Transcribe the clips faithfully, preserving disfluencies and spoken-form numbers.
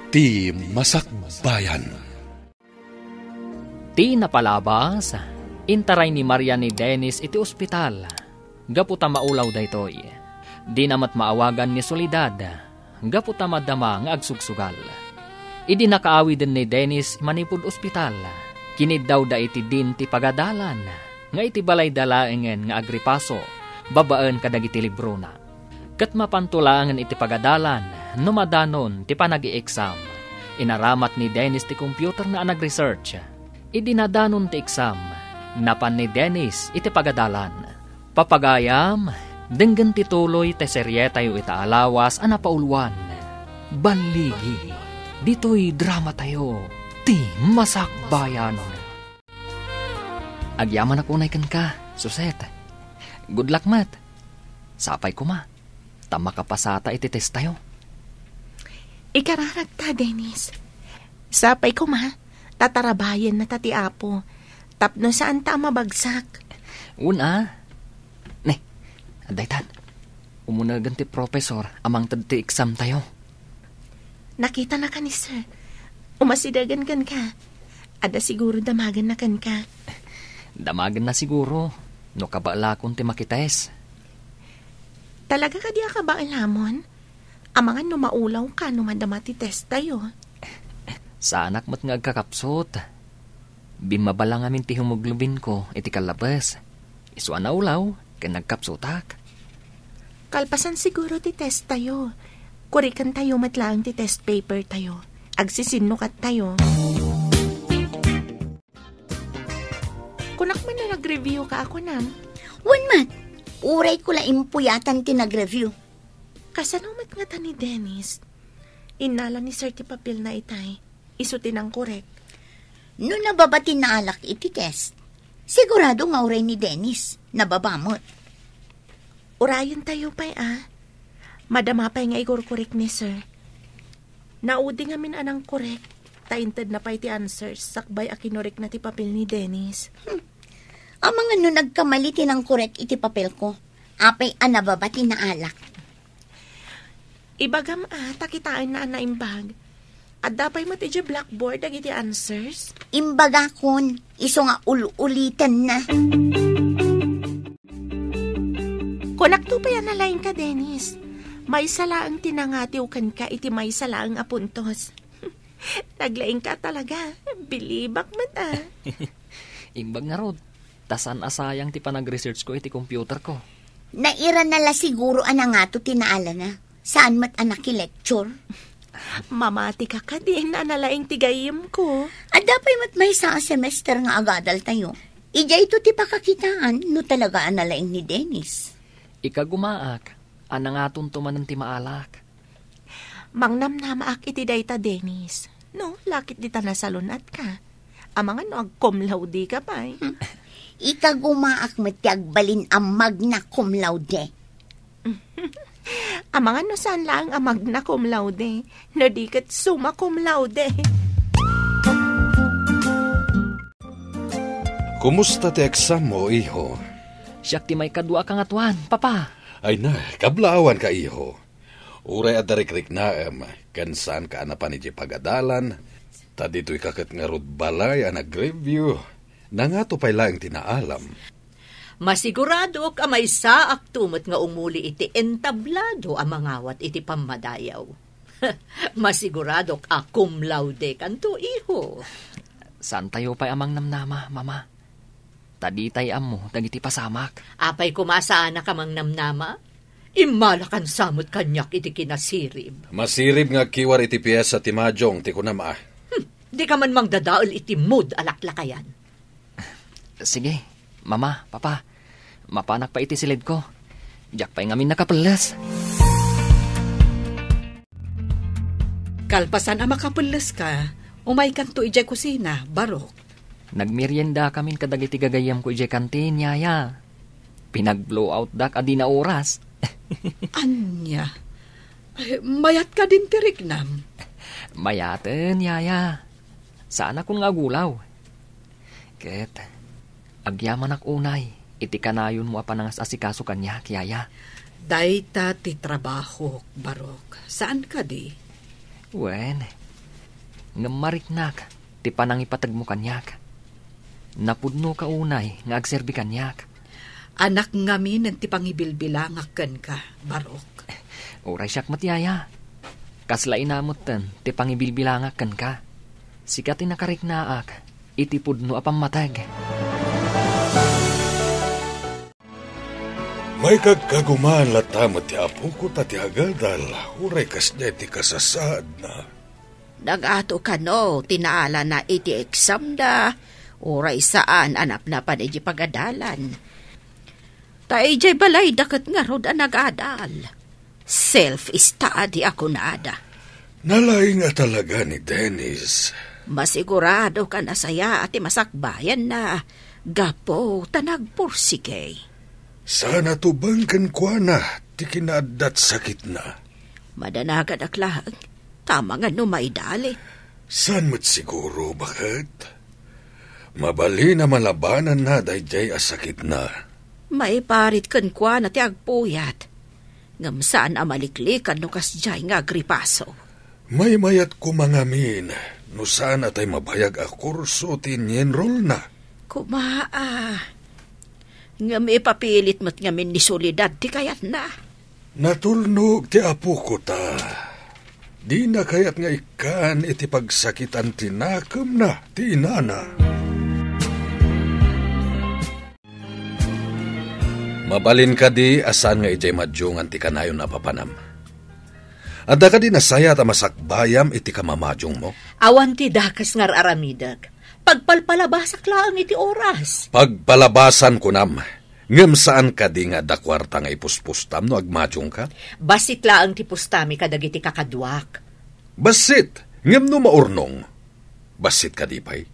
Ti Masakbayan. Ti napalabas, intaray ni Maria ni Dennis iti ospital. Gapu ta maulaw daytoy, dina met maawagan ni Soledad, gapu ta madama nga agsugsugal. Idi nakaawiden ni Dennis manipud ospital, kiniddawda iti din ti pagadalan nga iti balayda laengen nga agripaso babaen kadagiti librona. Ket mapanto laengen iti pagadalan no madanon ti panag-i-exam. Inaramat ni Dennis ti computerna a nag-research. Idi nadanon ti exam, napan ni Dennis iti pagadalan. Papagayam, denggen ti tuloy ti serietayo ita a lawas a napauluan. Balligi, ditoy dramatayo, Ti Masakbayan. Agyamanak unay kenka, Suset. Good luck met. Sapay koma, ta makapasata iti testayo. Ikararagta, Dennis. Sapay koma, ta tarabayenna ta ti Apo, tapno saanta a mabagsak. Una. Ne, adda itan. Umunegen ti professor a mangted ti exam tayo. Nakitanaka ni Sir. Umasidegen kenka. Adda siguro damagenna kenka. Damagenna siguro no kabaelakon ti makitest. Talaga kadi a kabaelamon? Amangan no maulawka no madama ti testayo. Saanak met nga agkakapsut. Bimmaba la ngamin ti hemoglobinko iti kallabes. Isu a naulaw ken nagkapsutak. Kalpasan siguro ti testayo, kurikentayo met laeng ti test papertayo. Agsisinnukattayo. Kunak man a nag-review ka a kunam. Wen met, uray ko la impuyatan ti nag-review. Kasano met ngata ni Dennis? Innala ni Sir ti papelna itay. Isu ti nangkorek. No nababa ti naalak iti test, sigurado nga uray ni Dennis, nababa met. Urayentayo pay a. Madama pay nga ikorkorek ni Sir. Naudi ngamin a nangkorek, ta intedna pay ti answers sakbay a kinorekna ti papel ni Dennis. Hmm. Amangan no nagkamali ti nangkorek iti papelko. Apay a nababa ti naalak. Ibagam a, ta kitaenna a naimbag. Adda pay met idiay blackboard dagiti answers? Imbagakon, isu nga ul-ulitenna. Kunakto pay a nalaingka, Dennis. Maysa laeng ti nangatiw kenka iti maysa laeng a puntos. Naglaingka talaga. Bilibak met a. Imbag ngarud, ta saan a sayang ti panag-research ko iti computer ko. Nairana la siguro a nangato ti naalana. Saan met a nakilecture? Mamatika kadin a nalaing ti gayyemko. Adda pay met maysa a semester nga agadaltayo. Idiayto ti pakakitaan no talaga a nalaing ni Dennis. Ikagumaak a nangatonto manen ti maalak. Mangnamnamaak iti dayta, Dennis. No, lakit dita nasalun-atka. Amangan no ag-cum laude ka pay. Hmm. Ikagumaak met ti agbalin a magna cum laude. Amangan no saan laeng a magna cum laude, no di ket summa cum laude. Kumusta ti exam mo, iho? Siak ti maikadua a kangatoan, Papa. Ay na, kablaawanka, iho. Uray adda rikriknaem, ken saanka a napan idiay pagadalan, ta ditoyka ket ngarud balay a nag-review. Nangato pay laeng ti naalam. Masiguradok a maysaakto met nga umuli iti entablado a mangawat iti pammadayaw. Masiguradok a cum laude kanto, iho. Saantayo pay a mangnamnama, Mama. Ta ditay ammo dagiti pasamak. Apay koma saanak a mangnamnama? Immalakansa met kaniak iti kinasirib. Masirib nga agkiwar iti piesa ti majong ti kunam a. Hmm, dika man mangdadael iti mood a laklakayan. Sige, Mama, Papa, mapanak pay iti siledko. Diak pay ngamin nakapelles. Kalpasan a makapelleska, umaykanto idiay kusina, Barok. Nagmeriendakamin kadagiti gagayyemko idiay kantin, Yaya. Pinag-blowoutdak a dina oras. Ania? Ay, mayat kadin ti riknam? Mayaten, Yaya. Saanakon nga agulaw. Ket agyamanak unay iti kanayonmo a panangas-asikaso kaniak, Yaya. Dayta ti trabahok, Barok. Saan kadi? Wen, Ngem mariknak ti panangipategmo kaniak. Napudnoka unay nga agserbi kaniak. Anak ngamin ti pangibilbilangak kenka, Barok. Uray siak met, yaya. Kasla ina metten ti pangibilbilangak kenka. Sika ti nakariknaak iti pudno a pammateg. Maikagkagumaan latta met ti apok ta ti agadal, uray kasdiay ti kasasaadna. Nagato kano ti naalana iti eksamda, uray saan a napnapan iti pagadalan. Ta idiay balayda ket ngarud a nagadal. Self-study a kunada. Nalaing a talaga ni Dennis. Masigurado ka nasayaat ti masakbayanna gapu ta nagpursige. Saan a tubeng kenkuana ti kinaaddat sakitna. Madanaganak laeng, ta amangan no maidali. Saan met siguro, baket? Mabalin a malabananna daydiay a sakitna. Maiparit kenkuana ti agpuyat. Ngem saan a maliklikan no kasdiay nga agripaso. Maymayat koma ngamin no saan a tay mabayag a kurso ti inyinrolna. Koma a. Ngem ipapilit met ngamin ni Soledad ti kayatna. Natulnog ti apok ta. Dina kayat nga ikkan iti pagsakitan ti nakemna ti inana. Mabalin kadi a saan nga idiay madiongan ti kanayon a papanam? Adda kadi nasayaat a masakbayam iti kamamadiongmo? Awan ti dakes nga ar-aramidek. Pagpalpalabasak laeng iti oras. Pagpalabasan, kunam. Ngem saan kadi nga adda kuarta nga ipuspustam no agmadiongka? Bassit laeng ti pustami kadagiti kakaduak. Bassit, ngem no maurnong, bassit kadi pay?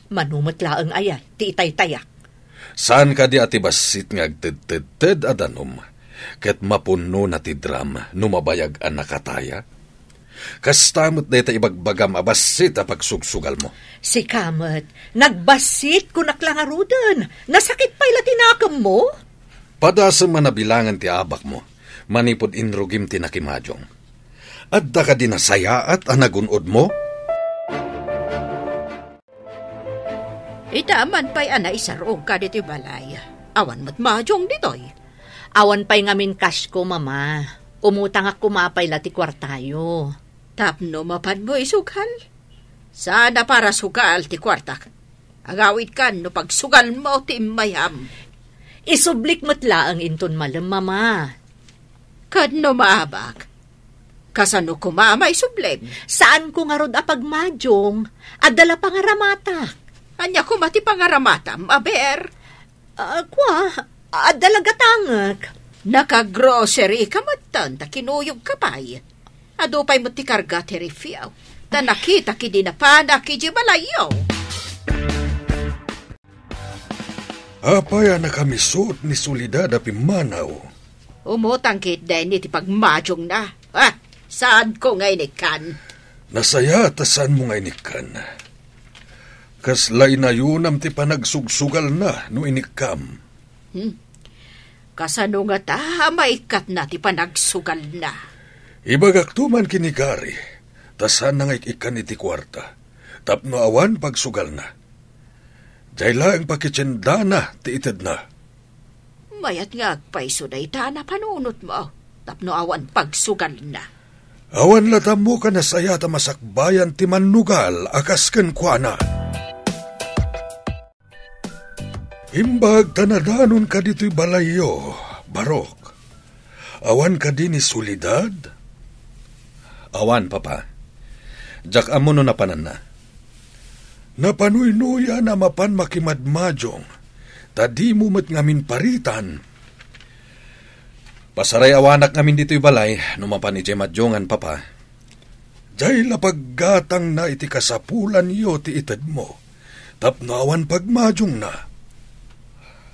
Mano met laeng aya ti itaytayak? Saan kadi a ti bassit nga agtedtedted a danum, ket mapunnona ti dram no mabayag a nakataya? Kasta met dayta ibagbagam a bassit a pagsugsugalmo. Sika met, nagbassit, kunak la ngaruden. Nasakit pay la ti nakemmo? Padasem a nabilangen ti abakmo, manipud inrugim ti nakimadiong. Adda kadi nasayaat a nagun-odmo? Ita man pay a naisarog ka ditoy balay. Awan met madiong ditoy. Awan pay ngamin kasko, Mama. Umutangak koma pay la ti kuartayo. Tapno mapanmo isugal? Saan a para sugal ti kuartak. Agawidkan no pagsugalmo ti immayam. Isublik met laeng inton malem, Mama. Ket no maabak, kasano koma a maisublim? Saanko ngarud a pagmadiong. Adda la pangaramatak. Ania koma ti pangaramatam, aber? Ah, kua, adda la gatangek. Naka-grocery ka metten, ta kinuyog ka pay. Adu pay met ti karga ti rifyo. Ta nakitak idi napanak idiay balayyo. Apay a nakamisut ni Soledad a pimmanaw? Umutang ket Denny ti pagmadiongna. Ah, saanko nga inikkan? Nasayaat ta saanmo nga inikkan. Kasla inayonam ti panagsugsugalna no inikkam. Hmm. Kasano ngata a maikkatna ti panagsugalna? Ibagakto man ken ni Gary, ta saanna nga ik-ikkan iti kuarta, tapno awan pagsugalna. Diay laeng pakitiendana ti itedna. Mayat nga agpayso dayta a napanunotmo, tapno awan pagsugalna. Awan latta ammo a nasayaat a masakbayan ti mannugal a kas kenkuana. Imbag ta nadanonka ditoy balayyo, Barok. Awan kadi ni Soledad? Awan, Papa. Diak ammo no napananna. Napanuynoyan a mapan makimadmadiong, ta dimo met ngamin paritan. Pasarayawanak ngamin ditoy balay no mapan idiay madiongan, Papa. Diay la paggatangna iti kasapulanyo ti itedmo, tapno awan pagmadiongna.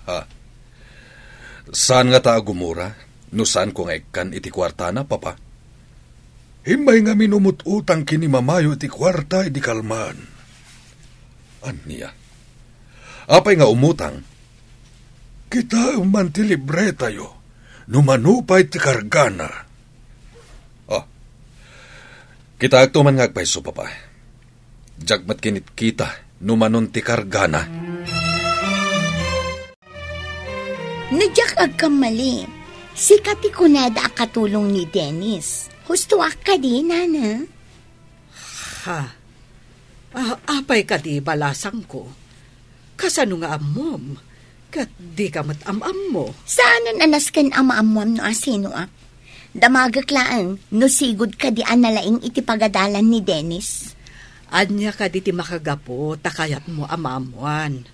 Ha? Saan ngata a gumura no saanko nga ikkan iti kuartana, Papa? Immay ngamin umut-utang ken ni mamayo iti kuarta idi kalman. Ania? Apay nga umutang? Kitaem man ti libretayo, no mano pay ti kargana. Oh. Kitaekto man nga agpayso, Papa. Diak met kinitkita no manon ti kargana. No diak agkammali, sika ti kunada a katulong ni Dennis. Hustoak kadi, nana? Ha? Ah, apay kadi, balasangko? Kasano nga ammom? Ket dika met am-ammo? Saanen a nasken a maammoam no asinoak. Damagek laeng no sigud kadi a nalaing iti pagadalan ni Dennis. Ania kadi ti makagapu ta kayatmo a maammoan?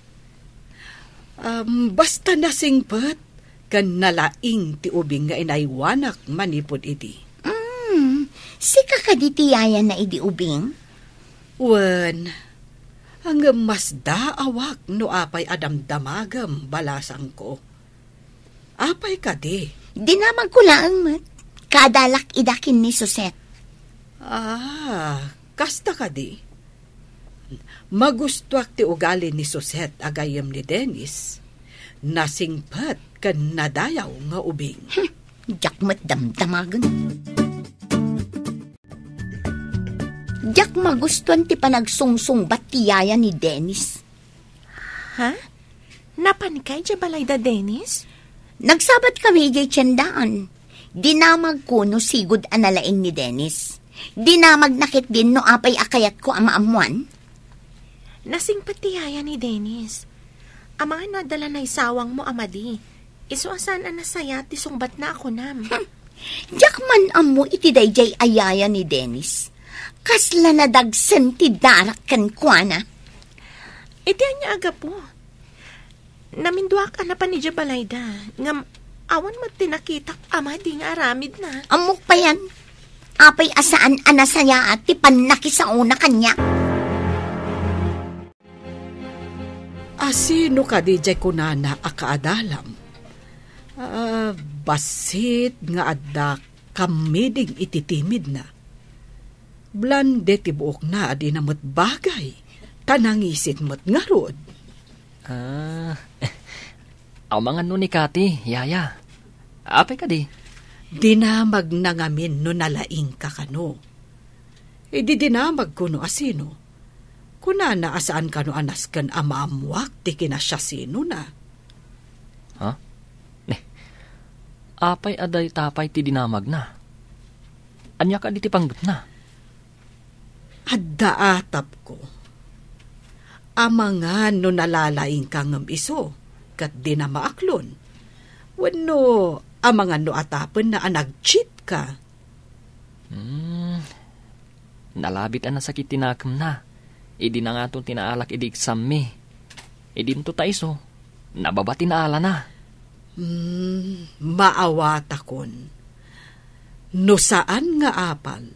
Am, basta nasingpet ken nalaing ti ubing nga inaywanak manipud idi. Mm, sika kadi ti yayana idi ubing? Wen, ngem masdaawak no apay a damdamagem, balasangko. Apay kadi? Dinamagko laeng met. Kadalak ida ken ni Suset. Ah, kasta kadi? Magustoak ti ugali ni Suset a gayyem ni Dennis. Nasingpet ken nadayaw nga ubing. Hmm, diak met damdamagen. Diak magustuan ti panagsungsungbat ti yaya ni Dennis. Ha? Napanka idiay balayda, Dennis? Nagsabat kami idiay tiendaan. Dinamagko no sigud a nalaing ni Dennis. Dinamagna ketdin no apay a kayatko a maammoan. Nasingpet ti yaya ni Dennis. Amangan no adda la naisawangmo a madi. Isu a saan a nasayaat ti sungbatna a kunam. Hmm. Diak man ammo iti daydiay a yaya ni Dennis. Kasla nadagsen ti darak kenkuana. Iti ania a gapu? Naminduak a napan idiay balayda, ngem awan met ti nakitak a madi nga aramidna. Ammok payen, apay a saan a nasayaat ti pannakisaona kaniak. Asino kadi diay kunana a kaadalam? Ah, bassit nga adda kammiding iti timidna. Blonde ti buokna a dina met bagay, ta nangisit met ngarud. Ah, amangan no ni Kati, yaya. Apay kadi? Dinamagna ngamin no nalaingka kano. Idi dinamagko no asino, kunana a saan kano a nasken a maammoak ti kinasiasinona. Ha? Ne, apay a dayta pay ti dinamagna? Ania kadi ti panggepna? Adda atapko. Amangan no nalalaingka ngem isu, ket dina maaklon. Wenno amangan no atapenna a nag-cheat ka. Hmm. Nalabit a nasakit ti nakemna. Idi nangaton ti naalak idi exam-mi. Idinto ta isu, nababa ti naalana. Hmm, maawatakon. No saan nga apal,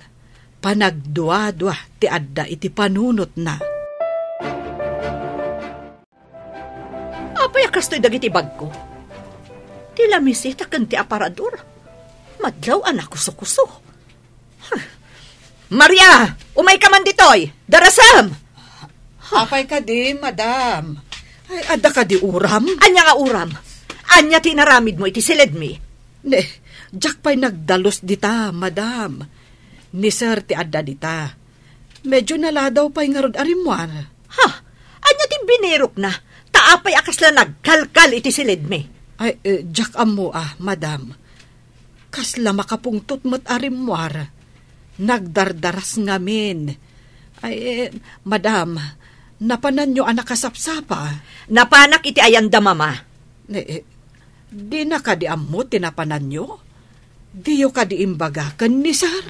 panagduadua ti adda iti panunotna. Apay a kastoy dagiti bagko? Ti lamisita ken ti aparador. Madlaw a nakusokuso. Huh. Maria, umayka man ditoy! Darasem! Apay kadi, madam? Ay, adda kadi uram? Ania nga uram? Ania ti inaramidmo iti siledmi? Ne, diak pay nagdalus dita, madam. Ni sir ti adda dita. Medyo naladaw pay ngarud a rimmuar. Ha? Ania ti binirokna? Ta apay a kasla nagkalkal iti siledmi? Ay, eh, diak ammo a, madam. Kasla makapungtot met a rimmuar. Nagdardaras ngamin. Ay, eh, madam, napananyo a nakasapsapa? Napanak iti ayanda, mama. Eh, eh, dina kadi ammo ti napananyo? Diyo kadi imbaga ken ni sir?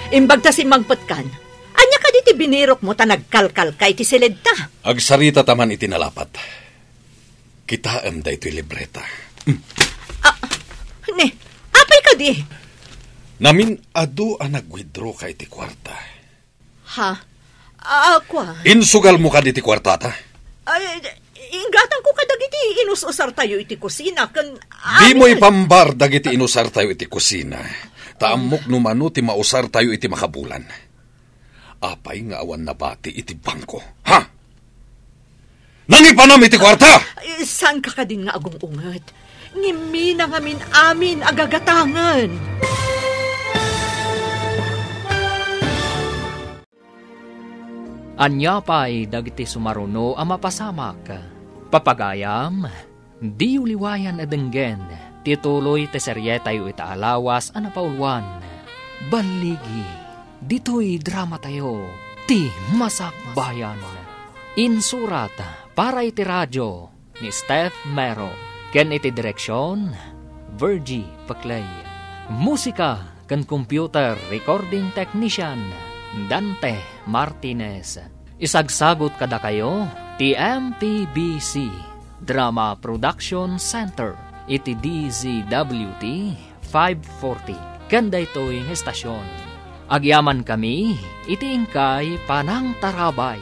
Imbag ta simmangpetkan. Ania kadi ti binirokmo ta nagkalkalka iti siledta? Agsarita ta man iti nalapat. Kitaem daytoy libreta. Mm. Ah, ne, apay kadi? Namin adu a nag-withdraw-ka iti kuarta. Ha? Ah, kua? Insugalmo kadi ti kuartata? Ay, inggatangko kadagiti inus-usartayo iti kusina, ken Dimo amin. Ipambar dagiti inusartayo iti kusina, ta ammok no mano ti mausartayo iti makabulan. Apay nga awan nabati iti bangko? Ha? Nangipanam iti kuarta! Eh, saan ka kadin nga agung-unget? Ngimmi na ngamin amin a gagatangen. Ania pay dagiti sumaruno a mapasamak? Papagayam, diyo liwayan a denggen ti tuloy ti serietayo ita a lawas a napauluan. Balligi, ditoy dramatayo, ti Masakbayan. Insurat para iti radio ni Steph Mero, ken iti direksyon, Virgie Paclay. Musika ken computer recording technician, Dante Martinez. Isagsagot kadakayo ti M P B C Drama Production Center iti D Z W T five forty. Ken daytoy nga estasyon, agyamankami iti inkay panangtarabay.